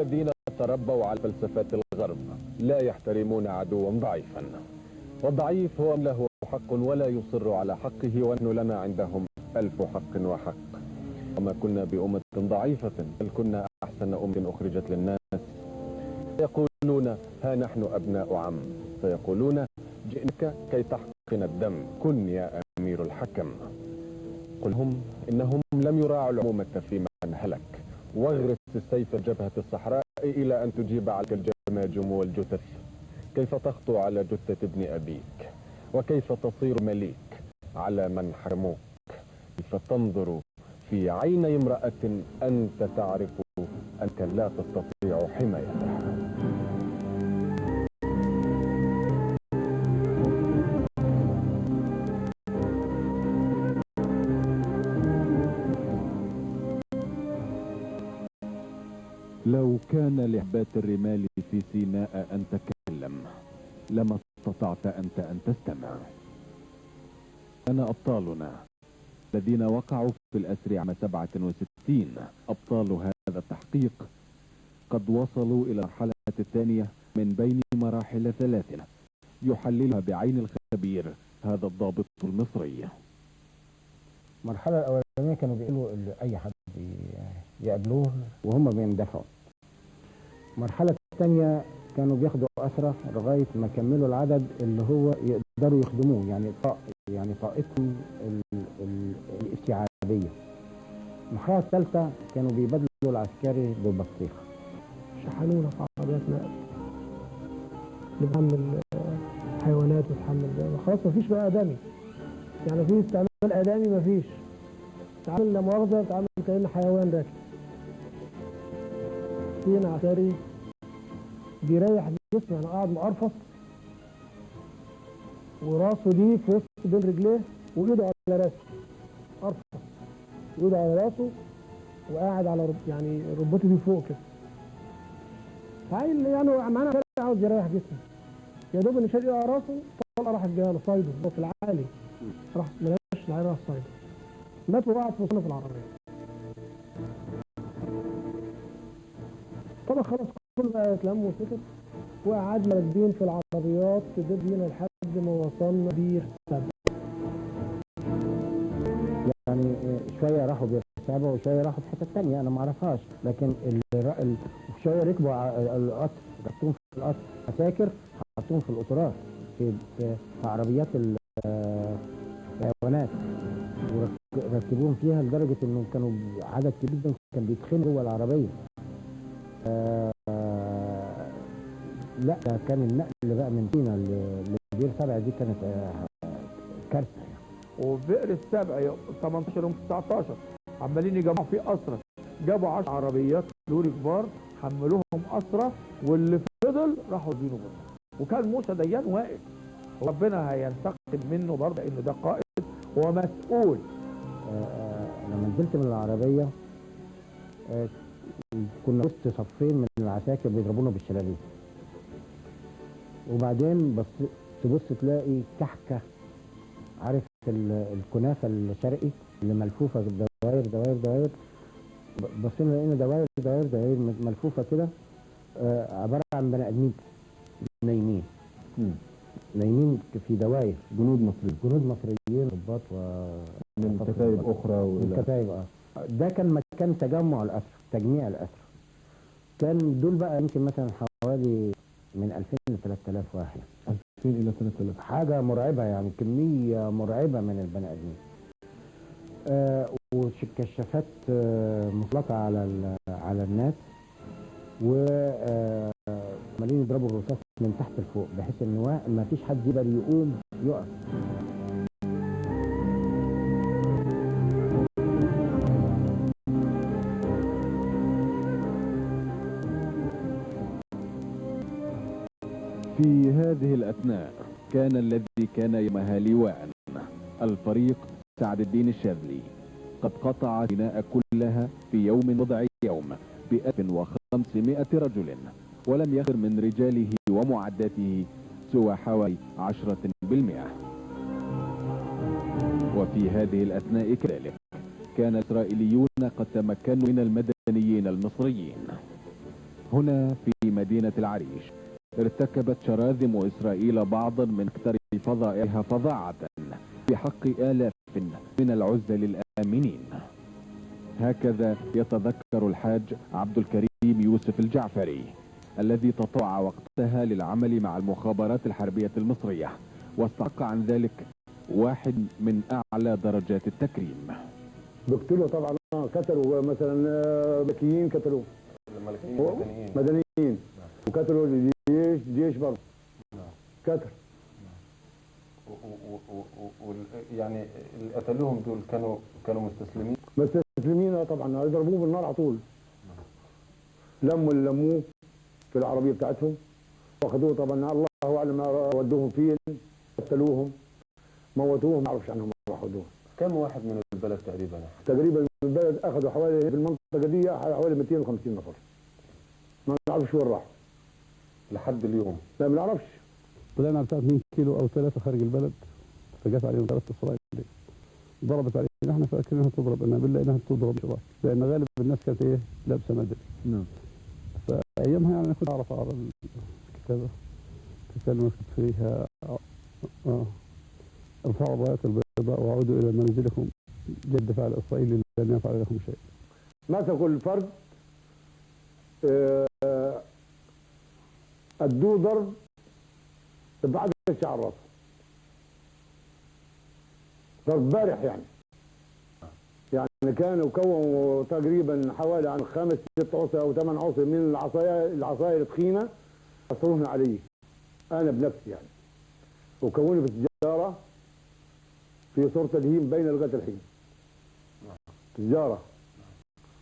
الذين تربوا على فلسفات الغرب لا يحترمون عدوا ضعيفا، والضعيف هو له حق ولا يصر على حقه، ونحن لنا عندهم ألف حق وحق. وما كنا بأمة ضعيفة، بل كنا أحسن أمة أخرجت للناس. يقولون ها نحن أبناء عم، سيقولون جئناك كي تحقن الدم، كن يا أمير الحكم. قل هم إنهم لم يراعوا العمومة في من هلك، واغرس السيف جبهة الصحراء إلى أن تجيب عليك الجماجم والجثث. كيف تخطو على جثة ابن أبيك؟ وكيف تصير مليك على من حرموك؟ كيف تنظر في عيني امرأة أنت تعرف أنك لا تستطيع حمايتها؟ لو كان لحبات الرمال في سيناء أن تكلم لما استطعت أنت أن تستمع. كان أبطالنا الذين وقعوا في الأسر عام 67 أبطال هذا التحقيق قد وصلوا إلى المرحلة الثانية من بين مراحل ثلاث يحللها بعين الخبير هذا الضابط المصري. المرحلة الأولانية كانوا بيقولوا أي حد يقابلوه وهم بيندفعوا. المرحلة الثانية كانوا بياخدوا أسرى لغاية ما كملوا العدد اللي هو يقدروا يخدموه، يعني طاقتهم الاستيعابية. المرحلة الثالثة كانوا بيبادلوا العسكري ببطيخة. شحنونا في عربيات نقل نحمل حيوانات وتحمل ده، خلاص مفيش بقى آدمي، يعني في استعمال آدمي مفيش، تعامل لا مؤاخذة تعامل كأن حيوان راكب. فينا عسكري بيريح جسمه، يعني قاعد مقرفص وراسه دي في وسط بين رجليه وايده على راسه، قرفص وايده على راسه وقاعد على يعني ركبته دي فوق كده. فعيل يعني معانا عاوز يريح جسمه، يا دوب ان شال ايده على راسه طلقه راحت جايه له صايده هو في العالي، راح ملاش العالي راح صايده، مات وقعد في وسطنا في العربيه. طبعا خلاص كله بقى اتلم وسكت، وقعدنا راكبين في العربيات تدب بينا لحد ما وصلنا بير سبع. يعني شوية راحوا بير سبع وشوية راحوا في حتة تانية أنا ما أعرفهاش، لكن شوية ركبوا القطر، ركبتهم في القطر عساكر، حطوهم في القطارات في عربيات الحيوانات وركبوهم فيها لدرجة إنهم كانوا عدد كبير جدا كان بيتخنقوا جوه العربية. لا ده كان النقل بقى من سينا لبير سبع دي كانت كارثة يعني. وبئر السبع 18 يوم 19 عمالين يجمعوا فيه أسرة، جابوا 10 عربيات لوري كبار حملوهم أسرة، واللي فضل راحوا دينه برضه. وكان موسى ديان واقف، وربنا هينتقم منه برضه لأنه ده قائد ومسؤول. لما نزلت من العربية كنا وسط صفين من العساكر بيضربونا بالشلاليت، وبعدين بس تبص تلاقي كحكة، عارف الكنافة الشرقي اللي ملفوفة دوائر دوائر دوائر، بصينا لقينا دوائر دوائر دوائر ملفوفة كده، عبارة عن بني آدمين نايمين. نايمين في دوائر، جنود مصريين، جنود مصريين ضباط و من كتائب أخرى من كتائب. ده كان مكان تجمع الأسرى، تجميع الأسرى. كان دول بقى يمكن مثلا حوالي من 2000 ل 3000 واحد. 2000 إلى 3000، حاجة مرعبة يعني، كمية مرعبة من البني آدمين. وكشافات مطلقة على الناس، و عمالين يضربوا الرصاص من تحت لفوق بحيث ان ما فيش حد يقدر يقوم يقف. في هذه الأثناء كان الذي كان يومها لواء الفريق سعد الدين الشاذلي قد قطع سيناء كلها في يوم وضع يوم ب1500 رجل، ولم يخسر من رجاله ومعداته سوى حوالي 10%. وفي هذه الأثناء كذلك كان الإسرائيليون قد تمكنوا من المدنيين المصريين. هنا في مدينة العريش ارتكبت شراذم إسرائيل بعضا من أكثر فظائعها فظاعة بحق آلاف من العزل الآمنين. هكذا يتذكر الحاج عبد الكريم يوسف الجعفري الذي تطوع وقتها للعمل مع المخابرات الحربية المصرية، واستحق عن ذلك واحد من أعلى درجات التكريم. بيقتلوا طبعا، قتلوا مثلا ملكيين، قتلوا مدنيين، وقتلوا الجيش، جيش برضه قتل. يعني اللي قتلوهم دول كانوا مستسلمين؟ مستسلمين طبعا، ضربوه بالنار على طول. لموا اللي لموه في العربية بتاعتهم واخذوه، طبعا الله اعلم ودوهم فين، قتلوهم موتوهم، ما اعرفش عنهم راحوا ودوهم. كم واحد من البلد تقريبا؟ تقريبا من البلد اخذوا حوالي في المنطقة دي حوالي 250 نفر، ما نعرفش وين راحوا لحد اليوم. لا ما نعرفش. طلعنا بتاع 2 كيلو او 3 خارج البلد، فجت عليهم 3 اسرائيل ضربت علينا، احنا فاكرينها تضرب، انا بالله انها تضرب شباب، لان غالب الناس كانت ايه لابسه مدني. نعم. فايامها يعني كنت اعرف اقرا الكتابة، كان مكتوب فيها ارفعوا الرايات البيضاء وعودوا الى منازلكم، جد الدفاع الاسرائيلي لن يفعل لكم شيء. مسكوا الفرد، ادوه ضرب بعد شعر راسه، ضرب بارح يعني كانوا كونوا تقريبا حوالي عن 5 6 عصي او 8 عصي من العصاية التخينه، كسروهن علي انا بنفسي يعني، وكونوا في التجارة في صوره الهيم بين لغاية الحين تجارة،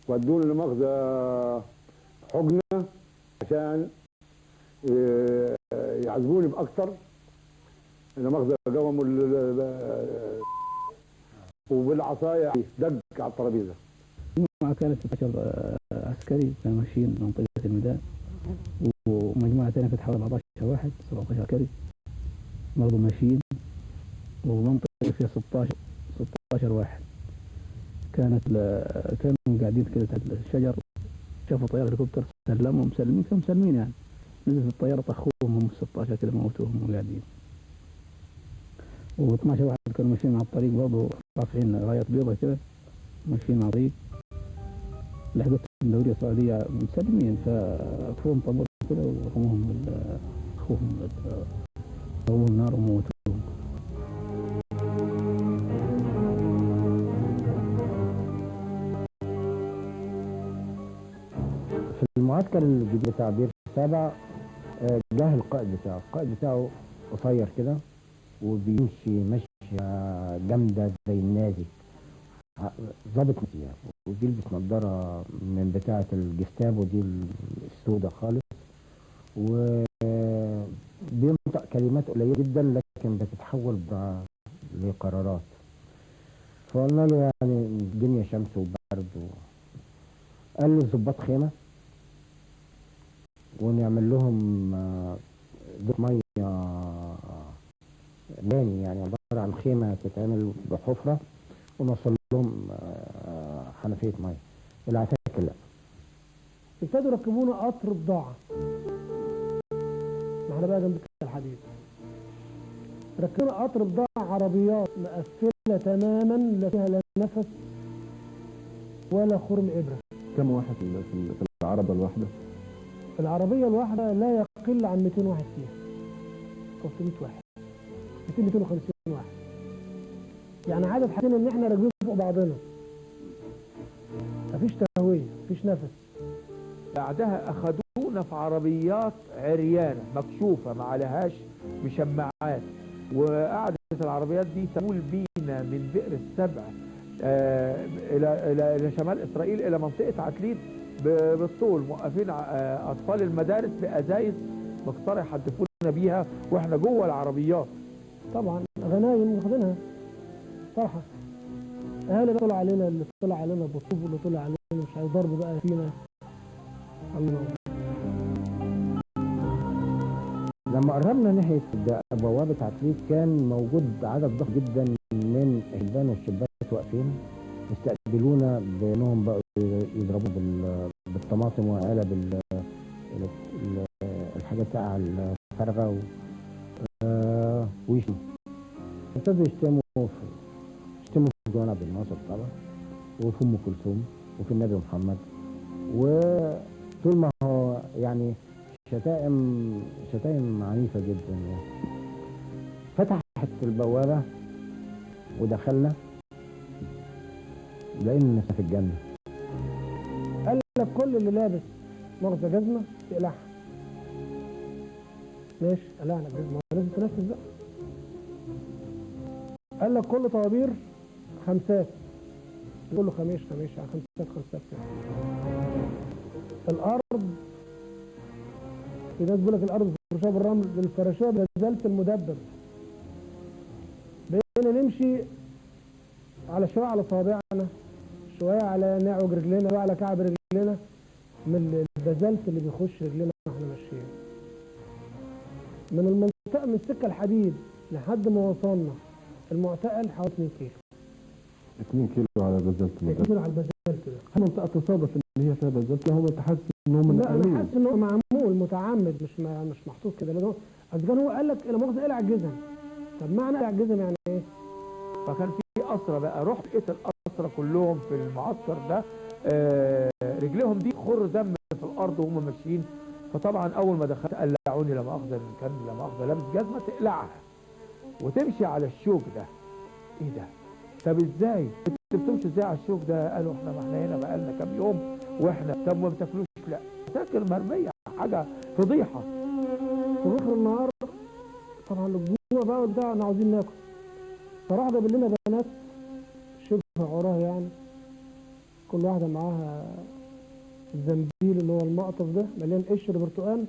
ودوني لمؤاخذه حقنه عشان يعذبوني باكثر، لمؤاخذه قوموا وبالعصايه دق على الترابيزة. مجموعة كانت 16 عسكري كانوا ماشيين منطقة الميدان، ومجموعة ثانية كانت حوالي 14 واحد 17 عسكري برضه ماشيين، ومنطقة فيها 16 واحد. كانوا قاعدين كده تحت الشجر، شافوا طيارة هليكوبتر سلموا، مسلمين كانوا مسلمين يعني، نزلت الطيارة طخوهم هم 16 كده موتوهم وقاعدين. و12 واحد كانوا ماشيين على الطريق برضه رافعين رايات بيضاء كده ماشيين على الطريق، لحقتهم دورية سعودية مسلمين، فوقفوهم طابور كده ورموهم اخوهم ضربوهم النار وموتوهم. في المعسكر الجديد بتاع بير سبع جه القائد بتاعه، القائد بتاعه قصير كده وبيمشي مشية جامدة زي النازي، ظابط يعني، وبيلبس نظارة من بتاعة الجستابو دي السودة خالص، وبينطق كلمات قليلة جدا لكن بتتحول لقرارات. فقلنا له يعني الدنيا شمس وبرد قال له الظباط خيمة ونعمل لهم دور مية باني، يعني عبارة عن خيمة تتعمل بحفرة ونوصل لهم حنفية مية. العساكر لا. ابتدوا يركبونا قطر بضاعة، ما احنا بقى جنب الحديد، ركبونا قطر بضاعة عربيات مقفلة تماما، لا فيها لا نفس ولا خرم إبرة. كم واحد في العربة الواحدة؟ العربية الواحدة لا يقل عن 200 واحد فيها أو 300 واحد، 200 250 واحد، يعني عدد حاسين إن إحنا راكبين فوق بعضنا، مفيش تهوية، مفيش نفس. بعدها أخدونا في عربيات عريانة مكشوفة ما عليهاش مشمعات، وقعدت العربيات دي تمول بينا من بئر السبع إلى إلى شمال إسرائيل إلى منطقة عتليت بالطول، موقفين أطفال المدارس بأزايز مقطرة يحدفونا بيها وإحنا جوه العربيات. طبعا غنايم واخدينها فرحة، اهالي طلع علينا، اللي طلع علينا بالطوب واللي طلع علينا مش عايز ضرب بقى فينا. الله. لما قربنا ناحية بوابة عتليت كان موجود عدد ضخم جدا من الشبان والشابات واقفين استقبلونا بانهم بقوا يضربوا بالطماطم وعلب الحاجة بتاع الفارغة ويشتموا. ابتدوا يشتموا في جمال عبد الناصر طبعا، وفي ام كلثوم، وفي النبي محمد، وطول ما هو يعني شتائم عنيفة جدا يعني. فتحت البوابة ودخلنا، لقينا نفسنا في الجنة. قال لك كل اللي لابس مؤاخذة جزمه يقلعها. ماشي، قلعنا الجزمة، لازم تنفذ بقى. قال لك كل طوابير خمسات، كله خميش خميش خمسات خمسات كده. الارض في ناس بيقول لك الارض فرشاه بالرمل، بالفراشيه بزلت المدبب. بقينا نمشي على شوية على صوابعنا، شوية على نعوج رجلنا، شوية على كعب رجلنا، من البازلت اللي بيخش رجلنا واحنا ماشيين. من المنطقة من السكة الحديد لحد ما وصلنا المعتقل حوالي 2 كيلو. 2 كيلو على بازلت. 2 كيلو على البازلت ده. هل منطقة تصادف ان هي فيها بازلت؟ لا، هو انت حاسس ان هم لا، انا حاسس ان هو معمول متعمد، مش محطوط كده. لانه اصل هو قال لك لا مؤاخذة اقلع الجزم. طب معنى اقلع الجزم يعني ايه؟ فكان في اسرى بقى، رحت لقيت الاسرى كلهم في المعسكر ده، رجليهم دي خر دم في الارض وهم ماشيين. فطبعا اول ما دخلت قلعوني، لا مؤاخذة كان لا مؤاخذة لابس جزمه تقلعها وتمشي على الشوك ده. ايه ده؟ طب ازاي؟ انت بتمشي ازاي على الشوك ده؟ قالوا احنا ما احنا هنا بقالنا كام يوم واحنا. طب ما بتاكلوش؟ لا، تاكل مرمية، حاجة فضيحة. في اخر النهار طبعا الجوع بقى وبتاع، احنا عاوزين ناكل. فراح جاب لنا بنات شبه عراه يعني، كل واحدة معاها الزنبيل اللي هو المقطف ده مليان قشر برتقال،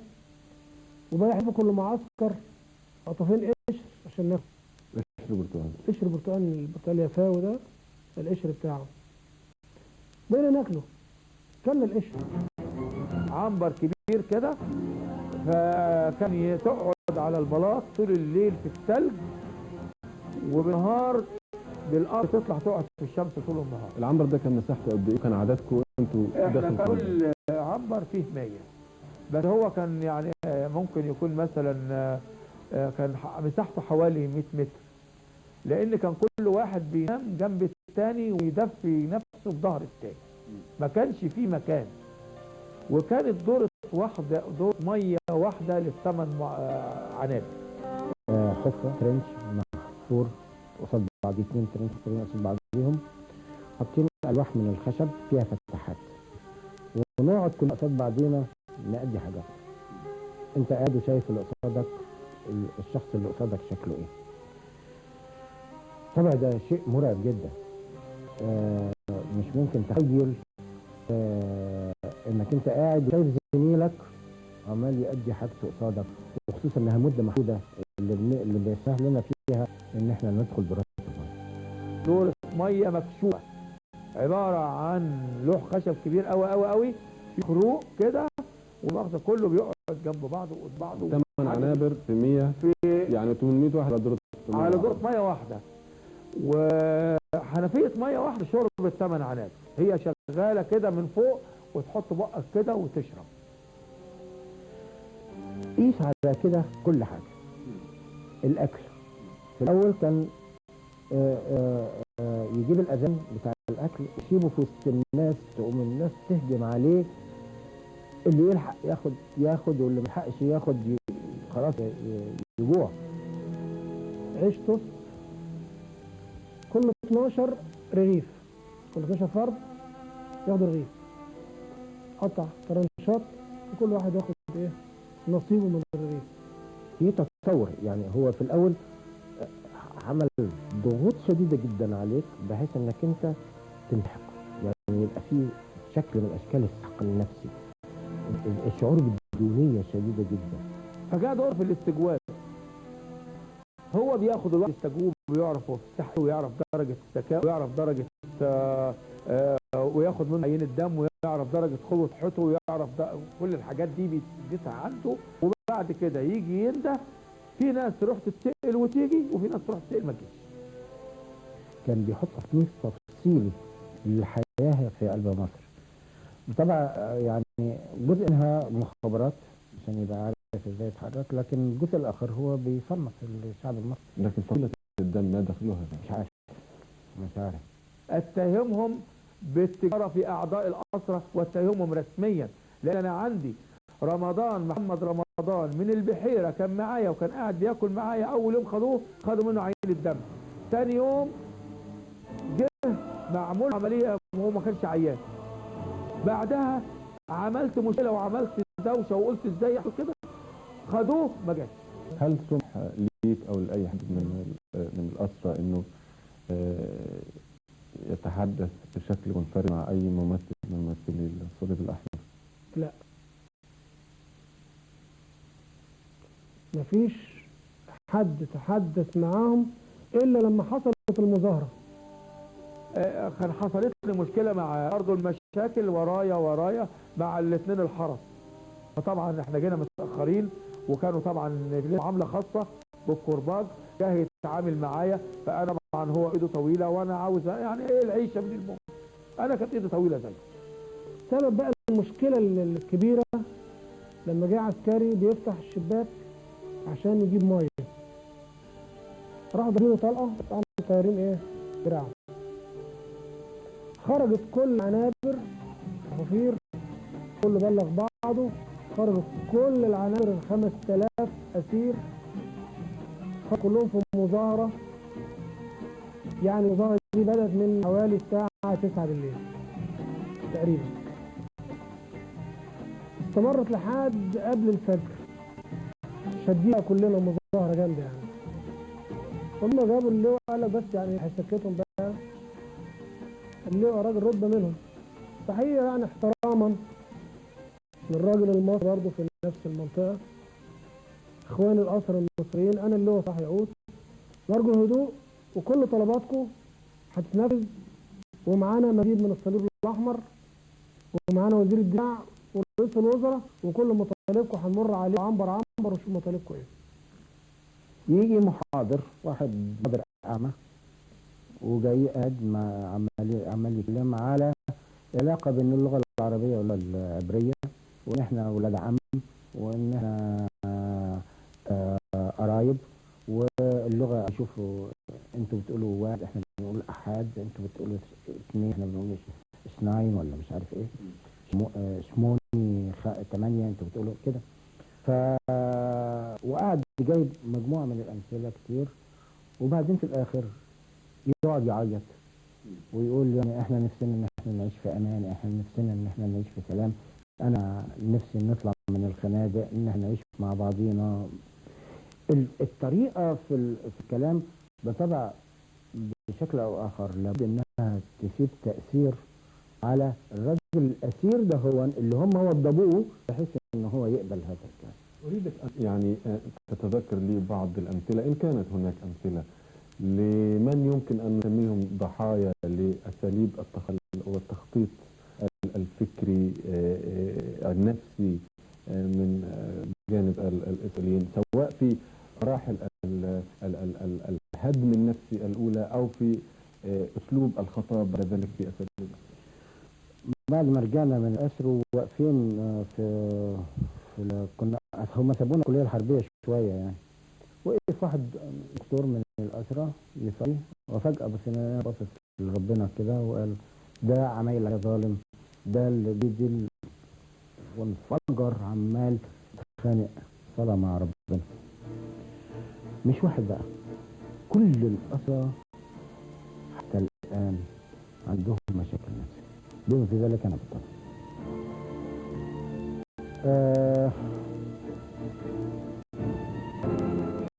وبقى في كل معسكر قطفين قشر عشان ناكل. قشر برتقال؟ قشر برتقال، البرتقال يافاوي ده القشر بتاعه بقينا ناكله، كلنا القشر. عنبر كبير كده، فكان تقعد على البلاط طول الليل في الثلج، وبالنهار بالارض تطلع تقعد في الشمس طول النهار. العنبر ده كان مساحته قد ايه؟ كان عددكم انتوا داخل؟ احنا كل عنبر فيه 100 بس، هو كان يعني ممكن يكون مثلا كان مساحته حوالي 100 متر، لان كان كل واحد بينام جنب الثاني ويدفي نفسه بظهر الثاني، ما كانش فيه مكان. وكانت دورة واحدة، دورة مية واحدة للثمان عنابر. حفرة trench محفور قصاد بعض، 2 trench محفورين قصاد بعضيهم، حاطين ألواح من الخشب فيها فتحات، ونقعد كلنا قصاد بعضينا نأدي حاجات. أنت قاعد وشايف اللي قصادك، الشخص اللي قصادك شكله إيه. طبعا ده شيء مرعب جدا، مش ممكن تخيل انك انت قاعد شايف زميلك عمال يأدي حاجته قصادك، وخصوصا انها مده محدودة اللي بيسهل لنا فيها ان احنا ندخل دراسة المية. دورة مية مكشوفة عبارة عن لوح خشب كبير قوي قوي قوي في خروق كده، والمؤاخذه كله بيقعد جنب بعضه وقد بعضه. 8 عنابر في 100 في يعني 800 واحد على دورة مية على دورة مية واحدة، وحنفيه مية واحدة شربت 8 عنابر، هي شغالة كده من فوق وتحط بقك كده وتشرب. قيس على كده كل حاجة. الاكل في الاول كان يجيب الاذان بتاع الاكل يسيبه في وسط الناس، تقوم الناس تهجم عليه، اللي يلحق ياخد واللي ما يلحقش ياخد خلاص يجوع. عيش توست كل 12 رغيف، كل 12 فرد ياخدوا رغيف، قطع ترنشات وكل واحد ياخد ايه نصيبه من الرغيف. في تطور يعني، هو في الاول عمل ضغوط شديدة جدا عليك بحيث انك انت تنحق، يعني يبقى في شكل من اشكال السحق النفسي، الشعور بالدونيه شديدة جدا. فجاء دور في الاستجواب، هو بياخد الواحد يستجوب ويعرف هو في السحق ويعرف درجه الذكاء ويعرف درجه وياخد منه عينه دم ويعرف درجه قوة صحته ويعرف كل الحاجات دي بيديتها عنده. وبعد كده يجي ينده، في ناس تروح تتسال وتيجي، وفي ناس تروح تتسال ما تجيش. كان بيحط تصنيف تفصيلي للحياة في قلب مصر، طبعا يعني جزء منها مخابرات عشان يبقى عارف ازاي يتحرك، لكن الجزء الاخر هو بيصنف الشعب المصري. لكن فصيلة الدم ما دخلها؟ مش عارف، مش عارف. اتهمهم بالتجارة في اعضاء الاسرى واتهمهم رسميا، لان انا عندي رمضان محمد رمضان من البحيرة كان معايا وكان قاعد بياكل معايا. اول يوم خدوه خدوا منه عين الدم، ثاني يوم جه معمول عملية وهو ما كانش عيان. بعدها عملت مشكلة وعملت دوشه وقلت ازاي يحصل كده، خدوه ما جاش. هل سمح ليك او لاي حد من الاسرى انه يتحدث بشكل منفرد مع اي ممثل من ممثلي الصليب الاحمر؟ لا، مفيش حد تحدث معاهم الا لما حصلت المظاهرة. كان حصلت لي مشكلة مع برضه المشاكل ورايا مع الاثنين الحرس. فطبعا احنا جينا متاخرين، وكانوا طبعا معاملة خاصة بالكرباج، جه يتعامل معايا، فانا طبعا هو ايده طويلة وانا عاوز يعني ايه العيشة من الموت، انا كانت ايدي طويلة زي. سبب بقى المشكلة الكبيرة لما جه عسكري بيفتح الشباك عشان يجيب مية، راحوا ضاربينه طلقه، قاموا طايرين ايه دراعه. خرجت كل عنابر حفير، كله بلغ بعضه، خرجت كل العنابر ال 5000 اسير، كلهم في مظاهره. يعني المظاهرة دي بدات من حوالي الساعة 9 بالليل تقريبا، استمرت لحد قبل الفجر. شدينا كلنا مظاهره جامدة يعني. هم جابوا اللواء قال لك بس يعني هيسكتهم بقى، اللواء راجل رتبه منهم صحيح يعني احتراما للراجل المصري برضه في نفس المنطقة، اخوان الاسرى المصريين، انا اللواء صلاح ياقوت، نرجو الهدوء وكل طلباتكم هتتنفذ، ومعانا مزيد من الصليب الاحمر، ومعانا وزير الدفاع ورئيس الوزراء، وكل مطالبكم هنمر عليه عنبر عنبر ونشوف مطالبكم ايه. يجي محاضر، واحد محاضر اعمى، وجاي قاعد عمال يتكلم على علاقة بين اللغة العربية واللغة العبرية، وان احنا ولاد عم، وان احنا قرايب، واللغة شوفوا انتوا بتقولوا واحد احنا بنقول احد، انتوا بتقولوا اثنين احنا بنقول اثنين ولا مش عارف ايه، شموني 8 انتوا بتقولوا كده. ف وقعد جايب مجموعة من الامثلة كتير، وبعدين في الاخر يقعد يعيط ويقول يعني احنا نفسنا ان احنا نعيش في امان، احنا نفسنا ان احنا نعيش في سلام، انا نفسي نطلع من الخنادق، ان احنا نعيش مع بعضينا. الطريقة في الكلام بطبع بشكل او اخر لابد انها تسيب تاثير على الرجل الاسير ده، هو اللي هم وضبوه بحيث ان هو يقبل هذا الكلام. اريدك يعني تتذكر لي بعض الامثلة ان كانت هناك امثلة لمن يمكن ان نسميهم ضحايا لاساليب والتخطيط الفكري النفسي من جانب الاسرائيليين، سواء في مراحل الهدم النفسي الاولى او في اسلوب الخطاب بعد ذلك في اساليب. بعد ما رجعنا من الاسر وواقفين في كنا هم سابونا الكلية الحربية شوية يعني، وقف واحد دكتور من الاسرى يصلي، وفجاة بصينا باصص لربنا كده وقال ده عمايل يا ظالم، ده اللي دي وانفجر عمال يتخانق صلاة مع ربنا. مش واحد بقى، كل الاسرى حتى الان عندهم مشاكل نفسية، بما في ذلك انا بالطبع.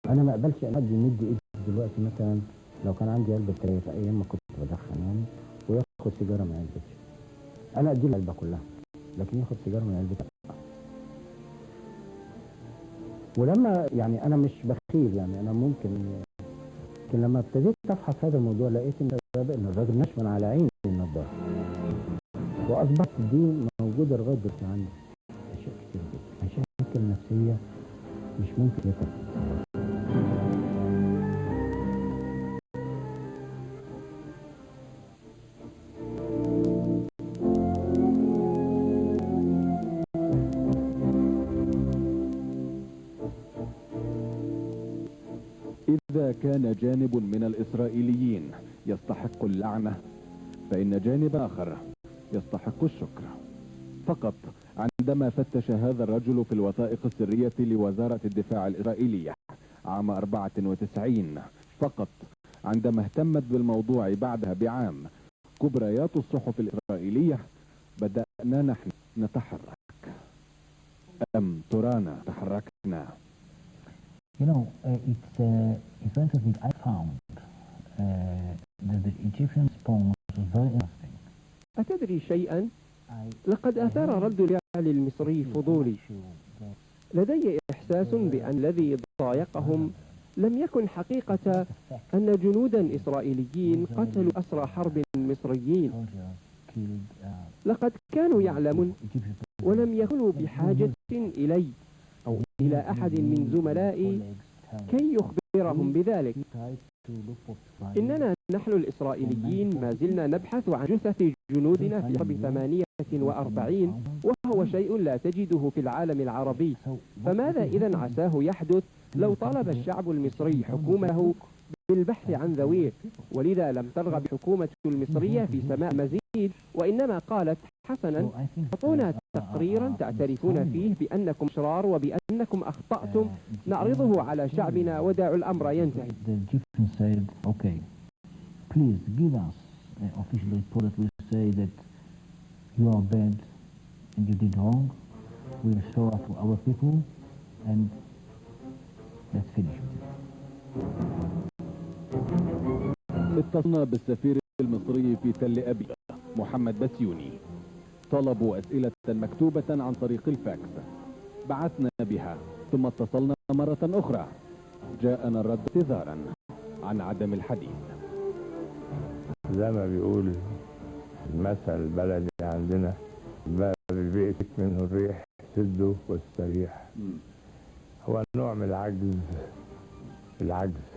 انا ما اقبلش ان حد يمد ايده دلوقتي، مثلا لو كان عندي علبة سجاير في ايام ما كنت بدخن يعني، وياخد سيجارة من علبتي، انا ادي له العلبة كلها، لكن ياخد سيجارة من علبتي. ولما يعني انا مش بخيل يعني، انا ممكن، لكن لما ابتديت افحص هذا الموضوع لقيت ان الراجل نشمن على عيني النضارة، واصبحت دي موجودة لغاية دلوقتي عندي اشياء كتير جدا، مشاكل نفسية مش ممكن يتم. إذا كان جانب من الإسرائيليين يستحق اللعنة، فإن جانب آخر يستحق الشكر. فقط عندما فتش هذا الرجل في الوثائق السرية لوزارة الدفاع الإسرائيلية عام 94، فقط عندما اهتمت بالموضوع بعدها بعام كبريات الصحف الإسرائيلية، بدأنا نحن نتحرك. أم ترانا تحركنا؟ It's very interesting. I found that the Egyptian response was very interesting. أتدري شيئا؟ لقد أثار رد الفعل المصري فضولي. لدي إحساس بأن الذي ضايقهم لم يكن حقيقة أن جنودا إسرائيليين قتلوا أسرى حرب مصريين. لقد كانوا يعلمون ولم يكونوا بحاجة إلي أو إلى أحد من زملائي كي يخبرهم بذلك. إننا نحن الإسرائيليين ما زلنا نبحث عن جثث جنودنا في حرب 48، وهو شيء لا تجده في العالم العربي. فماذا إذا عساه يحدث لو طالب الشعب المصري حكومته بالبحث عن ذويه؟ ولذا لم ترغب الحكومة المصرية في سماع مزيد، وإنما قالت: حسنا، أعطونا تقريرا تعترفون فيه بأنكم أشرار وبأنكم أخطأتم، نعرضه على شعبنا ودعوا الأمر ينتهي. The Egyptians said, "Okay, please give us an official report that will say that you are bad and you did wrong. We'll show it to our people and let's finish with it." اتصلنا بالسفير المصري في تل أبيب محمد بسيوني. طلبوا أسئلة مكتوبة عن طريق الفاكس، بعثنا بها، ثم اتصلنا مرة أخرى. جاءنا الرد اعتذارا عن عدم الحديث. زي ما بيقول المثل البلدي عندنا: باب البيت منه الريح سده واستريح. هو نوع من العجز، العجز.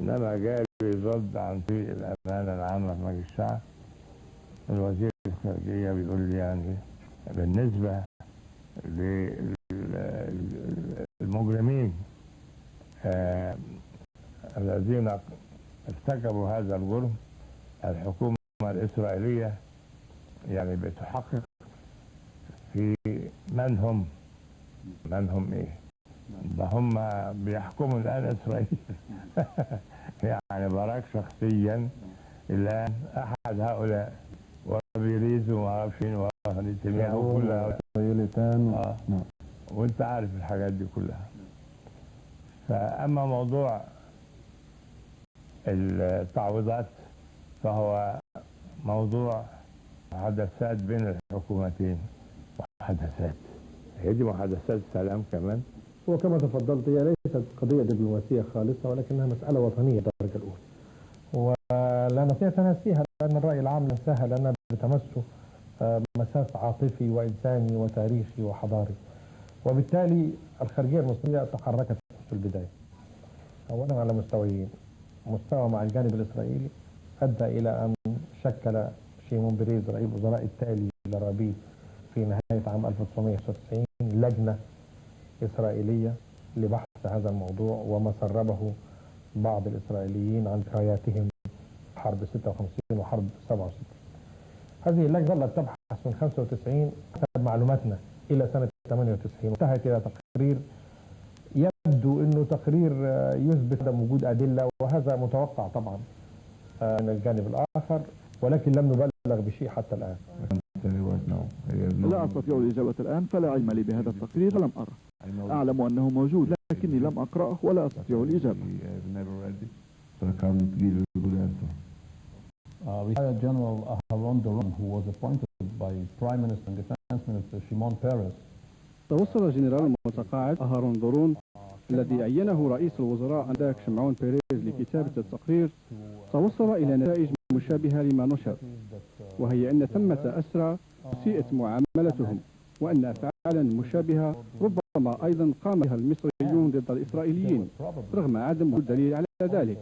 إنما جالي رد عن طريق الأمانة العامة في مجلس الشعب، الوزير الخارجية، بيقول لي يعني بالنسبة للمجرمين الذين ارتكبوا هذا الجرم، الحكومة الإسرائيلية يعني بتحقق في من هم. من هم إيه؟ ده هم بيحكموا الآن إسرائيل، يعني باراك شخصيا الآن أحد هؤلاء، وبيريز وما اعرفش مين ونتنياهو، كل هؤلاء. آه. نعم. وانت عارف الحاجات دي كلها. فأما موضوع التعويضات فهو موضوع محادثات بين الحكومتين، محادثات، هي دي محادثات سلام كمان. وكما تفضلت، هي ليست قضية دبلوماسية خالصة، ولكنها مسألة وطنية بالدرجة الأولى، ولا نستطيع تناسيها لأن الرأي العام نساها، لأنها بتمسه مساس عاطفي وإنساني وتاريخي وحضاري. وبالتالي الخارجية المصرية تحركت في البداية أولا على مستويين: مستوى مع الجانب الإسرائيلي أدى إلى أن شكل شيمون بيريز، رئيس الوزراء التالي لرابين، في نهاية عام 1995 لجنة إسرائيلية لبحث هذا الموضوع وما سربه بعض الإسرائيليين عن ذكرياتهم حرب 56 وحرب 67. هذه اللجنة ظلت تبحث من 95 حسب معلوماتنا إلى سنة 98، انتهت إلى تقرير يبدو أنه تقرير يثبت عدم وجود أدلة، وهذا متوقع طبعا من الجانب الآخر، ولكن لم نبلغ بشيء حتى الآن. لا أستطيع الإجابة الآن، فلا علم لي بهذا التقرير، لم أره. أعلم أنه موجود لكني لم أقرأه ولا أستطيع الإجابة. So I can't give you a good answer. Retired General Aharon Doron, who was appointed by Prime Minister and Defense Minister Shimon Peres, توصل الجنرال المتقاعد أهارون دورون، الذي عينه رئيس الوزراء آنذاك شمعون بيريز لكتابة التقرير، توصل إلى نتائج مشابهة لما نشر، وهي أن ثمة أسرى أسيئت معاملتهم، وأن أفعالا مشابهة ربما أيضا قام بها المصريون ضد الإسرائيليين، رغم عدم وجود دليل على ذلك.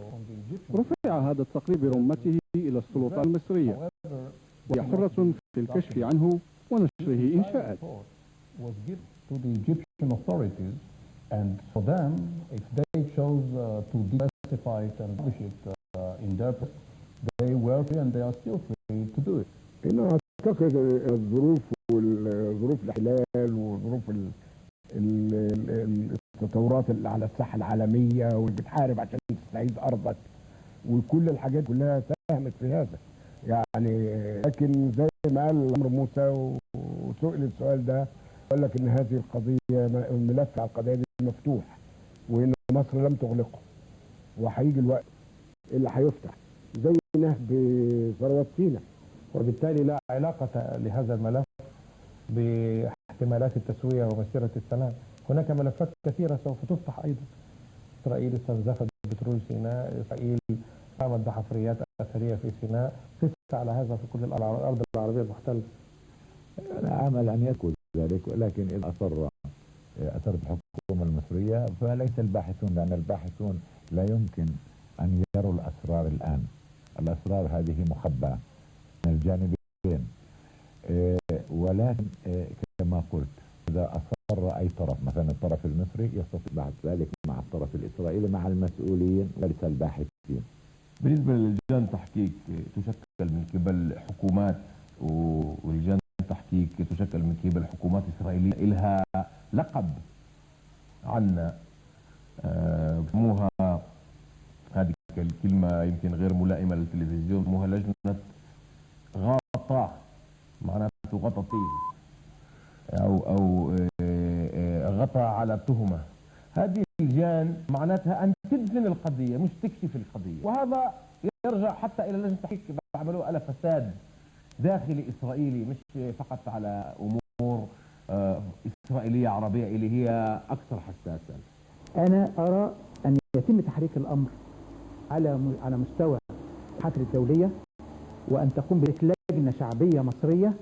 رفع هذا التقرير برمته إلى السلطات المصرية، وهي حرة في الكشف عنه ونشره إن شاءت. was given to the Egyptian authorities. And for them, if they chose to declassify it and publish it in their press, they were free and they are still free to do it. إنه أعتقد الظروف والظروف الاحتلال وظروف التطورات اللي على الساحة العالمية واللي بتحارب عشان تستعيد أرضك وكل الحاجات كلها ساهمت في هذا يعني. لكن زي ما قال عمرو موسى وسئل السؤال ده، قال لك ان هذه القضيه، الملف على القضيه دي مفتوح وان مصر لم تغلقه، وهيجي الوقت اللي هيفتح زي نهب ثروات سينا. وبالتالي لا علاقة لهذا الملف باحتمالات التسوية ومسيرة السلام. هناك ملفات كثيرة سوف تفتح أيضا. إسرائيل استنزفت بترول سيناء، إسرائيل قامت بحفريات أثرية في سيناء، قس على هذا في كل الأرض العربية المحتلة. أنا آمل أن يكون ذلك، ولكن إذا أصرت الحكومة المصرية فليس الباحثون، لأن الباحثون لا يمكن أن يروا الأسرار الآن. الأسرار هذه مخبأة من الجانبين، ولكن كما قلت، إذا أصر أي طرف، مثلا الطرف المصري، يستطيع بعد ذلك مع الطرف الإسرائيلي، مع المسؤولين وليس الباحثين. بالنسبة للجان تحقيق تشكل من قبل حكومات، ولجان تحقيق تشكل من قبل حكومات إسرائيلية إلها لقب عنا، بسموها، هذه الكلمة يمكن غير ملائمة للتلفزيون، بسموها لجنة غطاء، معناته غطى أو غطى على تهمة. هذه اللجان معناتها أن تدفن القضية مش تكشف القضية، وهذا يرجع حتى إلى لجنة تحقيق بعملوه على فساد داخلي إسرائيلي، مش فقط على أمور إسرائيلية عربية اللي هي أكثر حساسة. أنا أرى أن يتم تحريك الأمر على مستوى المحافل الدولية، وأن تقوم بذلك لجنة شعبية مصرية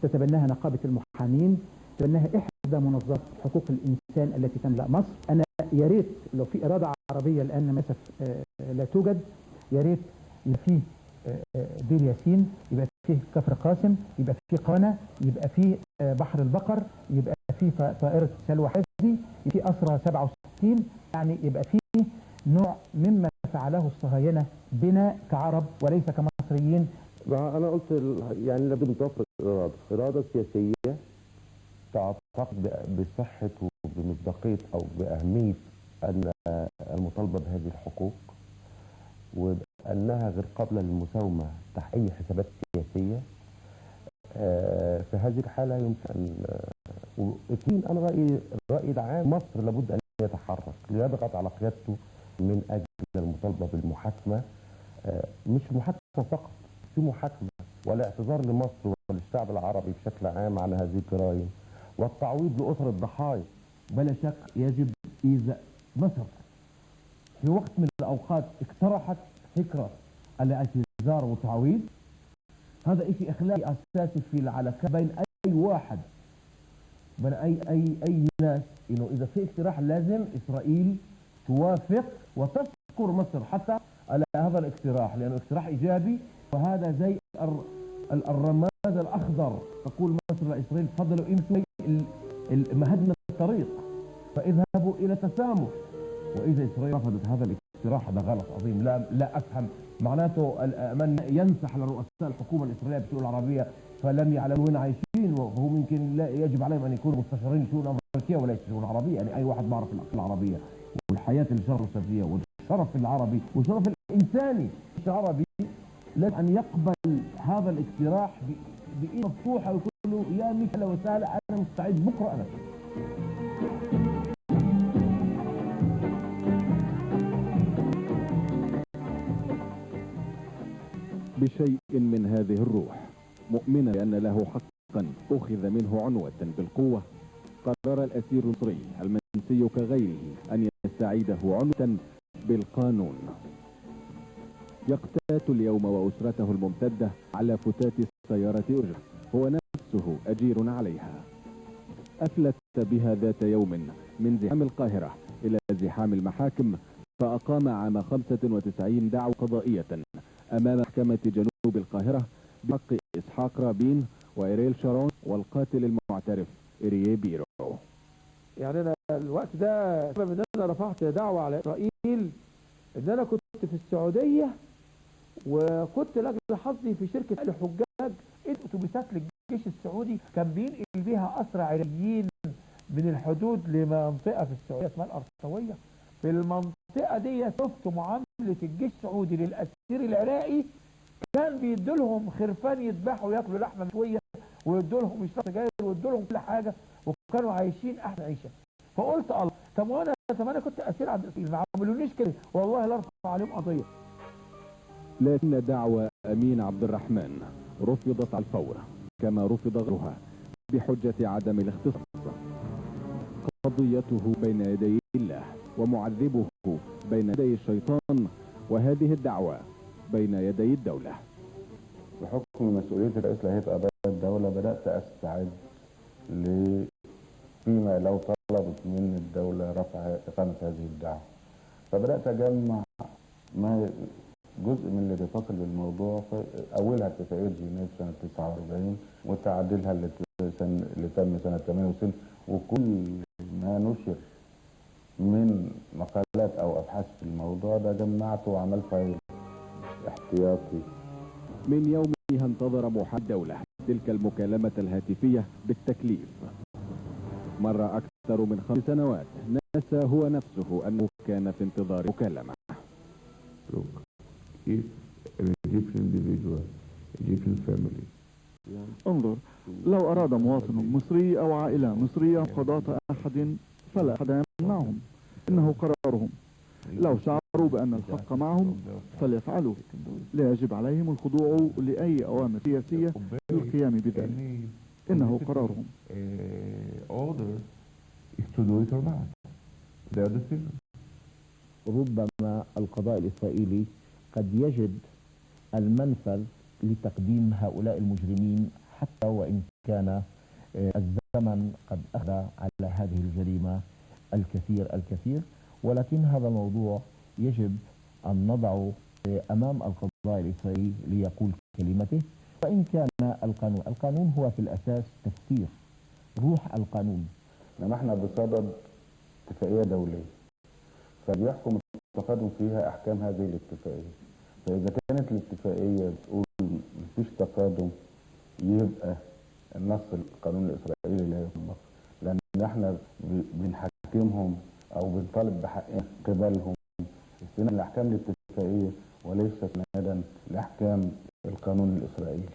تتبناها نقابة المحامين، تتبناها إحدى منظمات حقوق الإنسان التي تملأ مصر. أنا يا ريت لو في إرادة عربية، لأن للأسف لا توجد، يا ريت يبقى فيه دير ياسين، يبقى فيه كفر قاسم، يبقى فيه قانا، يبقى فيه بحر البقر، يبقى فيه طائرة سلوى حزي، يبقى فيه أسرى 67، يعني يبقى فيه نوع مما فعله الصهاينة بنا كعرب وليس كمصريين. أنا قلت يعني لابد من توفر إرادة سياسية تعتقد بصحة وبمصداقية أو بأهمية أن المطالبة بهذه الحقوق، وأنها غير قابلة للمساومة تحت أي حسابات سياسية. في هذه الحالة يمكن أن، واثنين، أنا رأيي الرأي العام مصر لابد أن يتحرك ليضغط على قيادته من أجل المطالبة بالمحاكمة، مش محاكمة فقط، في محاكمة والاعتذار لمصر وللشعب العربي بشكل عام عن هذه الجرائم والتعويض لأسر الضحايا. بلا شك يجب، إذا مصر في وقت من الأوقات اقترحت فكرة الاعتذار والتعويض، هذا شيء أخلاقي أساسي في العلاقة بين أي واحد، بين أي ناس، إنه إذا في اقتراح لازم إسرائيل توافق وتشكر مصر حتى على هذا الاقتراح، لأنه اقتراح إيجابي، وهذا زي الرماد الأخضر، تقول مصر لإسرائيل تفضلوا امشوا، مهدنا الطريق فاذهبوا إلى تسامح. وإذا إسرائيل رفضت هذا الاقتراح هذا غلط عظيم. لا أفهم معناته من ينصح لرؤساء الحكومة الإسرائيلية بالشؤون العربية فلم يعلموا وين عايشين، وهم يمكن لا يجب عليهم أن يكونوا مستشارين شؤون أمريكية وليس شؤون عربية. يعني أي واحد بعرف الأقل العربية والحياة الشرفية والشرف العربي والشرف الإنساني العربي لازم أن يقبل هذا الاقتراح بإيد مفتوحة ويقول له يا ميت أهلا وسهلا، أنا مستعد بكرة أنا. بشيء من هذه الروح، مؤمنا بأن له حقا أخذ منه عنوة بالقوة، قرر الأسير المصري المنسي كغيره أن يستعيده عنوة بالقانون. يقتات اليوم وأسرته الممتدة على فتات سيارة أجرة هو نفسه أجير عليها. أفلت بها ذات يوم من زحام القاهرة إلى زحام المحاكم، فأقام عام 95 دعوى قضائية أمام محكمة جنوب القاهرة بحق إسحاق رابين وإريل شارون والقاتل المعترف إريه بيرو. يعني انا الوقت ده سبب ان انا رفعت دعوه على اسرائيل، ان انا كنت في السعودية وكنت لاجل حظي في شركة نقل حجاج، اتوبيسات للجيش السعودي كان بينقل بيها اسرى عراقيين من الحدود لمنطقه في السعودية اسمها الارطاويه. في المنطقة دي شفت معاملة الجيش السعودي للاسير العراقي، كان بيدولهم خرفان يذبحوا وياكلوا لحمه مشوية، ويدولهم يشربوا سجاير، ويدولهم كل حاجة، وكانوا عايشين احلى عيشه. فقلت الله، طب انا كنت اسير عند اسرائيل، ما عملونيش كده، والله لا ارفع عليهم قضية. لكن دعوى أمين عبد الرحمن رفضت على الفور كما رفض غيرها بحجة عدم الاختصاص. قضيته بين يدي الله ومعذبه بين يدي الشيطان، وهذه الدعوة بين يدي الدولة. بحكم مسؤولية رئيس لهيئة قضايا الدولة بدأت أستعد فيما لو طلبت من الدولة رفع إقامة هذه الدعوة، فبدأت أجمع ما جزء من اللي بيتصل بالموضوع. أولها اتفاقية جنيف سنة 49 وتعديلها اللي تم سنة 68، وكل ما نشر من مقالات أو أبحاث في الموضوع ده جمعته وعملت file احتياطي. من يومها انتظر محامي الدولة تلك المكالمة الهاتفية بالتكليف. مر أكثر من 5 سنوات، نسى هو نفسه أنه كان في انتظار مكالمة. Look, if an Egyptian individual, Egyptian family انظر، لو أراد مواطن مصري أو عائلة مصرية قضاة أحد فلا أحد يمنعهم، إنه قرارهم. لو شعروا بأن الحق معهم فليفعلوا، لا يجب عليهم الخضوع لأي أوامر سياسية للقيام بذلك، إنه قرارهم. order is to do it or not. Their decision. ربما القضاء الإسرائيلي قد يجد المنفذ لتقديم هؤلاء المجرمين، حتى وإن كان الزمن قد أخذ على هذه الجريمة الكثير الكثير، ولكن هذا الموضوع يجب أن نضعه أمام القضاء الإسرائيلي ليقول كلمته. وإن كان القانون هو في الأساس تفسير روح القانون. إنما احنا بصدد اتفاقية دولية، فبيحكم التقادم فيها أحكام هذه الاتفاقية. فإذا كانت الاتفاقية بتقول مفيش تقادم، يبقى النص القانون الإسرائيلي لا يطبق، لأن احنا بنحاكمهم أو بنطالب بحقنا قبلهم استنادا لأحكام الاتفاقية وليس استنادا لأحكام القانون الإسرائيلي.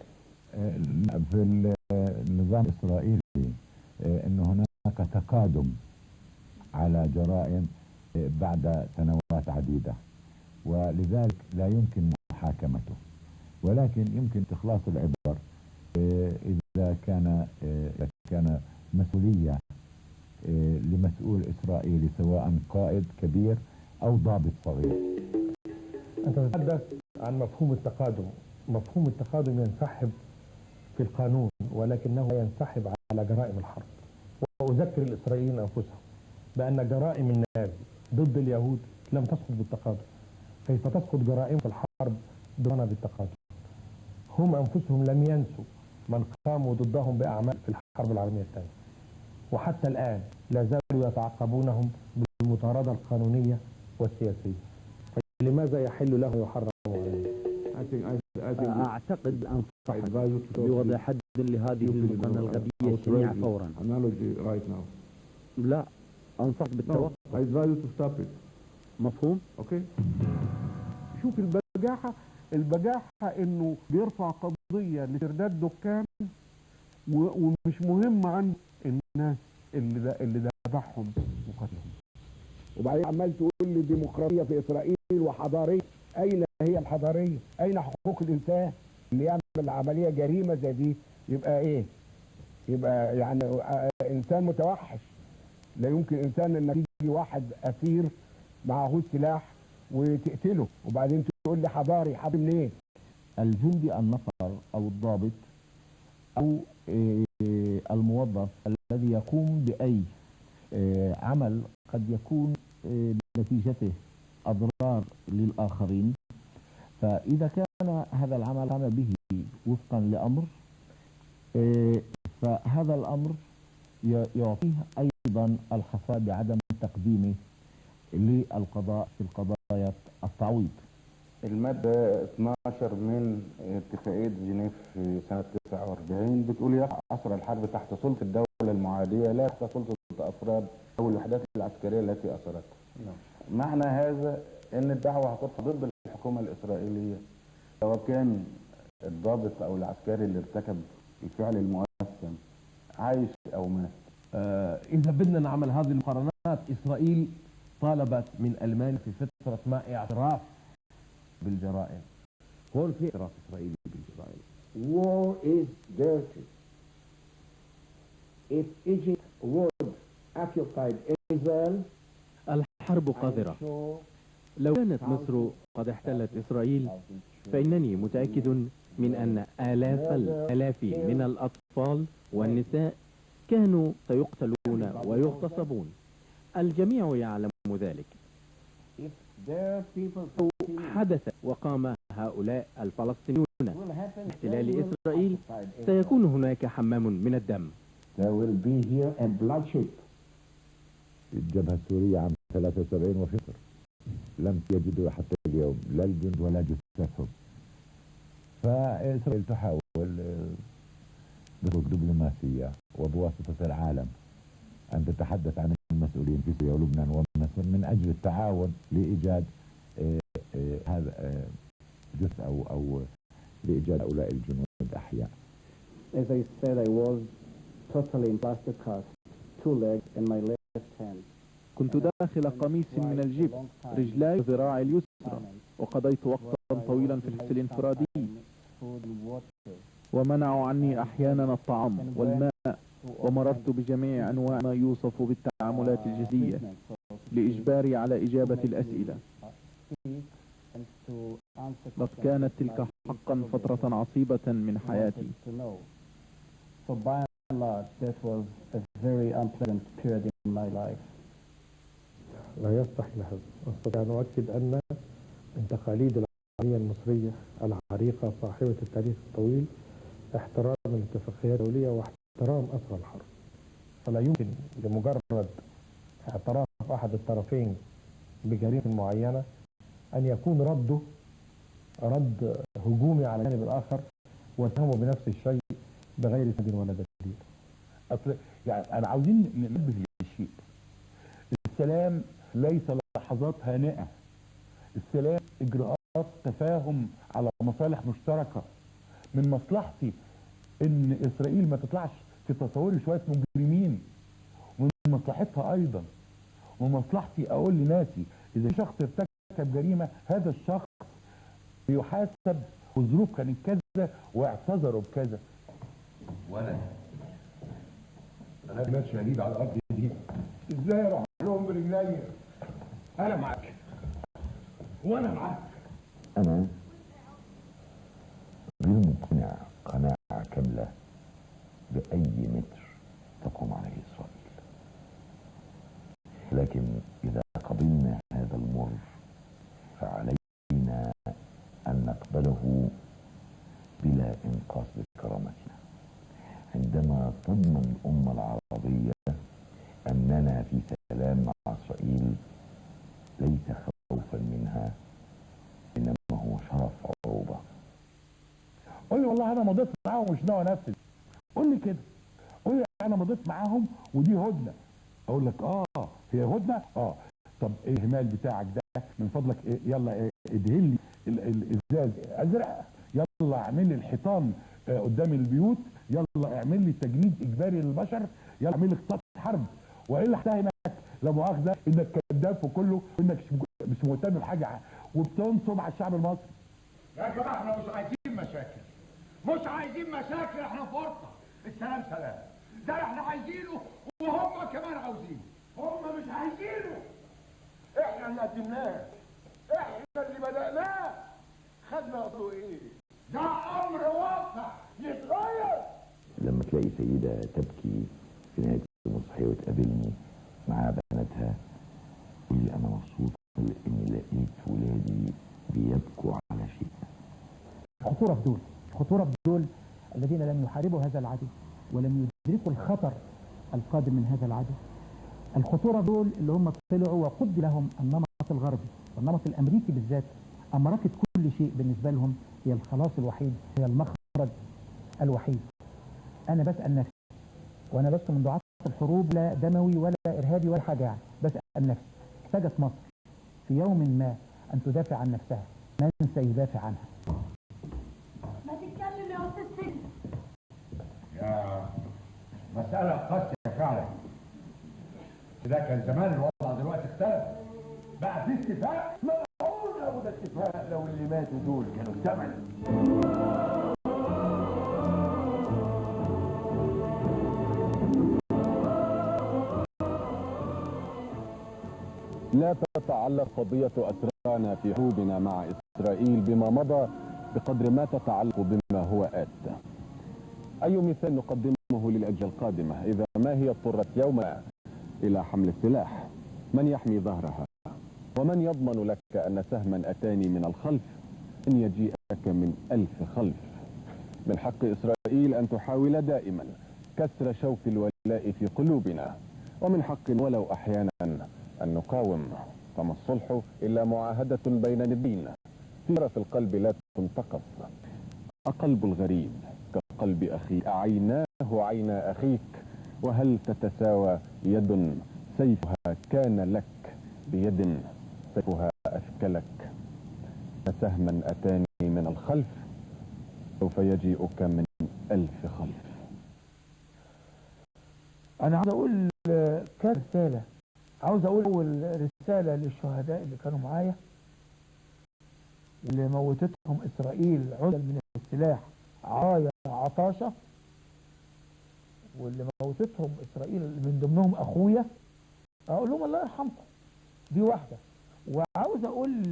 في النظام الإسرائيلي أن هناك تقادم على جرائم بعد سنوات عديدة، ولذلك لا يمكن محاكمته، ولكن يمكن استخلاص العبر إذا كان مسؤولية لمسؤول إسرائيلي، سواء قائد كبير أو ضابط صغير. أنت تتحدث عن مفهوم التقادم. مفهوم التقادم ينسحب في القانون، ولكنه لا ينسحب على جرائم الحرب. وأذكر الإسرائيليين أنفسهم بأن جرائم النازي ضد اليهود لم تسقط بالتقادم، كيف تسقط جرائم في الحرب ضدنا بالتقادم؟ هم أنفسهم لم ينسوا من قاموا ضدهم بأعمال في الحرب العالمية الثانية، وحتى الآن لا زالوا يتعقبونهم بالمطاردة القانونية والسياسية، فلماذا يحل له ويحرم عليه؟ أعتقد أنصحك بوضع حد لهذه المقارنة الغبية الشنيعة فورا. لا، أنصح بالتوقف. مفهوم؟ Okay. شوف البجاحة، البجاحة انه بيرفع قضية لاسترداد دكان ومش مهم عنده الناس اللي ذبحهم وقتلهم. وبعدين عمال تقول لي ديمقراطية في إسرائيل وحضارية، أين هي الحضارية؟ أين حقوق الإنسان؟ اللي يعمل عملية جريمة زي دي يبقى إيه؟ يبقى يعني إنسان متوحش. لا يمكن إنسان إنك يجي واحد أسير معه سلاح وتقتله وبعدين تقول لي حضاري، حضاري منين؟ الجندي النفر أو الضابط أو الموظف الذي يقوم بأي عمل قد يكون نتيجته أضرار للآخرين، فإذا كان هذا العمل قام به وفقا لأمر، فهذا الأمر يعطيه أيضا أيضا الحصاد بعدم تقديمه للقضاء في القضايا التعويض. المادة 12 من اتفاقية جنيف في سنة 49 بتقول يقع أسرى الحرب تحت سلطة الدولة المعادية لا تحت سلطة أفراد أو الوحدات العسكرية التي أسرتها. معنى هذا أن الدعوة هترفع ضد الحكومة الإسرائيلية سواء كان الضابط أو العسكري اللي ارتكب الفعل المؤثم عايش أو مات. إذا بدنا نعمل هذه المقارنات، إسرائيل طالبت من ألمانيا في فترة ما اعتراف بالجرائم، هون في اعتراف إسرائيلي بالجرائم. War is dirty. If Egypt would occupied Israel, الحرب قذرة. لو كانت مصر قد احتلت إسرائيل، فإنني متأكد من أن آلاف الآلاف من الأطفال والنساء كانوا سيقتلون ويغتصبون. الجميع يعلم ذلك. If their people حدث وقام هؤلاء الفلسطينيون باحتلال إسرائيل، سيكون هناك حمام من الدم. There will be here a bloodshed. الجبهة السورية عام 73 وفي مصر لم يجدوا حتى اليوم لا الجند ولا جثثهم. فإسرائيل تحاول بطرق دبلوماسية وبواسطة العالم أن تتحدث عن المسؤولين في سوريا ولبنان ومصر من أجل التعاون لإيجاد هذا جثث أو لإيجاد هؤلاء الجنود أحياء. As I said, I was totally in plaster cast, two legs and my left hand. كنت داخل قميص من الجبس، رجلاي وذراعي اليسرى، وقضيت وقتا طويلا في الحبس الانفرادي، ومنعوا عني أحيانا الطعام والماء، ومررت بجميع أنواع ما يوصف بالتعاملات الجسدية لإجباري على إجابة الأسئلة. لقد كانت تلك حقا فترة عصيبة من حياتي. So by and large, that was a very unpleasant period in my life. لا يصلح لهذا. أستطيع أن أؤكد أن من تقاليد العملية المصرية العريقة صاحبة التاريخ الطويل احترام الاتفاقيات الدولية واحترام أسرى الحرب، فلا يمكن لمجرد اعتراف أحد الطرفين بجريمة معينة أن يكون رده رد هجومي على الجانب الآخر واتهمه بنفس الشيء بغير سند ولا دليل. اصل يعني انا عاوزين ننبه لشيء: السلام ليس لحظات هانئه، السلام اجراءات تفاهم على مصالح مشتركه. من مصلحتي ان اسرائيل ما تطلعش في تصوري شويه مجرمين، ومن مصلحتها ايضا، ومن مصلحتي اقول لناسي اذا شخص ارتكب جريمه هذا الشخص بيحاسب، والظروف كانت كذا واعتذروا بكذا. وانا انا ماشي غريب على الارض دي، ازاي اروح لهم برجليا؟ انا معاك وانا معاك. أنا غير مقتنع قناعة كاملة بأي متر تقوم عليه إسرائيل، لكن إذا قبلنا هذا المر فعلينا أن نقبله بلا إنقاص لكرامتنا. عندما تضمن الأمة العربية أننا في سلام مع إسرائيل ليس خوفا منها، إنما هو شرف عروبة. قول لي والله انا مضيت معاهم ومش ناوي انفذ، قول لي كده، قول لي انا مضيت معاهم ودي هدنه، اقول لك هي هدنه، طب ايه الاهمال بتاعك ده؟ من فضلك إيه؟ يلا إيه؟ ادهن لي الازاز ازرق، يلا اعمل لي الحيطان قدام البيوت، يلا اعمل لي تجنيد اجباري للبشر، يلا اعمل لي اقتصاد حرب، والا هتهمك لا مؤاخذه انك كذاب في كله وانك مش مهتم بحاجه وبتنصب على الشعب المصري. يا جماعه احنا مش عايزين مشاكل، مش عايزين مشاكل، احنا في ورطه. السلام سلام، ده احنا عايزينه وهم كمان عاوزينه. هم مش عايزينه، احنا اللي قدمناه، احنا اللي بدأناه، خدنا قصده ايه؟ ده امر واقع يتغير. لما تلاقي سيدة تبكي في نهاية المسرحية وتقابلني مع بناتها تقول لي أنا مبسوطة لأني لقيت ولادي بيبكوا على شيء. خطورة في دول، خطورة في دول الذين لم يحاربوا هذا العدو ولم يدركوا الخطر القادم من هذا العدو. الخطورة دول اللي هم طلعوا وقد لهم النمط الغربي والنمط الأمريكي بالذات، أمركة كل شيء بالنسبة لهم هي الخلاص الوحيد، هي المخرج الوحيد. أنا بسأل نفسي، وأنا لست من دعاة الحروب، لا دموي ولا إرهابي ولا حاجة يعني، بسأل نفسي احتاجت مصر في يوم ما أن تدافع عن نفسها، من سيدافع عنها؟ ما تتكلم يا أستاذ سيدي. يا مسألة قاسية فعلا. ده كان زمان، الوضع دلوقتي اختلف، بقى في اتفاق. معقول ابو ده اتفاق لو اللي ماتوا دول كانوا الثمن. لا تتعلق قضية أسرانا في حروبنا مع إسرائيل بما مضى بقدر ما تتعلق بما هو آت. أي مثال نقدمه للأجيال القادمة إذا ما هي اضطرت يوما إلى حمل السلاح؟ من يحمي ظهرها؟ ومن يضمن لك أن سهما أتاني من الخلف إن يجيئك من ألف خلف؟ من حق إسرائيل أن تحاول دائما كسر شوك الولاء في قلوبنا، ومن حق ولو أحيانا أن نقاوم. فما الصلح إلا معاهدة بين ندين في القلب لا تنتقص. أقلب الغريب كقلب أخي، أعيناه عينا أخيك، وهل تتساوى يد سيفها كان لك بيد سيفها أثكلك؟ سهما أتاني من الخلف سوف يجيئك من ألف خلف. أنا عاوز أقول كرسالة، عاوز أقول أول رسالة للشهداء اللي كانوا معايا اللي موتتهم إسرائيل عزل من السلاح عرايا عطاشة، واللي موتتهم إسرائيل من ضمنهم أخويا، أقول لهم الله يرحمكم. دي واحدة. وعاوز أقول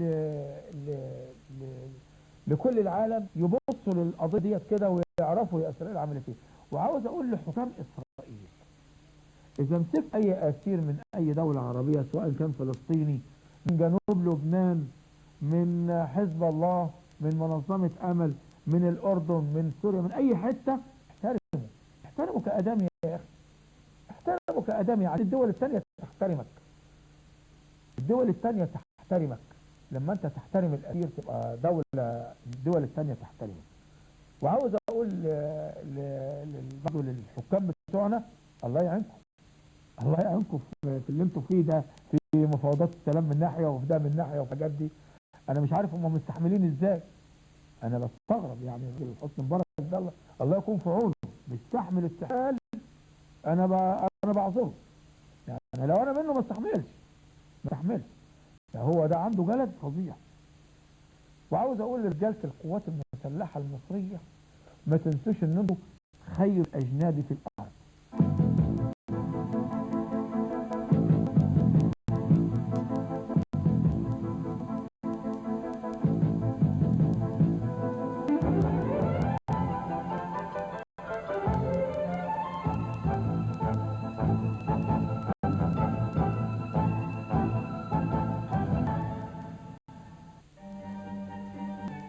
لكل العالم يبصوا للقضية ديت كده ويعرفوا يا إسرائيل عملت إيه. وعاوز أقول لحكام إسرائيل، إذا مسكت أي أسير من أي دولة عربية، سواء كان فلسطيني، من جنوب لبنان، من حزب الله، من منظمة أمل، من الأردن، من سوريا، من أي حتة، احترموا، احترموا كأدمي يا أخي، احترموا كأدمي. يعني الدول الثانية تحترمك، الدول الثانية تحترمك لما أنت تحترم الأسير تبقى دولة، الدول الثانية تحترمك. وعاوز أقول برضه للحكام بتوعنا، الله يعينكم، الله يعينكم في اللي انتوا فيه ده، في مفاوضات السلام من ناحية وفي ده من ناحية والحاجات دي. انا مش عارف هم مستحملين ازاي، انا بستغرب. يعني حسني مبارك ده الله يكون في عونه، بيستحمل استحمال. انا بعذره، يعني لو انا منه ما استحملش، ما استحملش. هو ده عنده جلد فظيع. وعاوز اقول لرجاله القوات المسلحة المصرية، ما تنسوش ان انتوا خير اجنادي في الارض.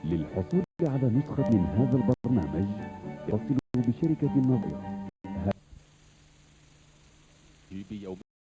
للحصول على نسخة من هذا البرنامج اتصلوا بشركة النظير.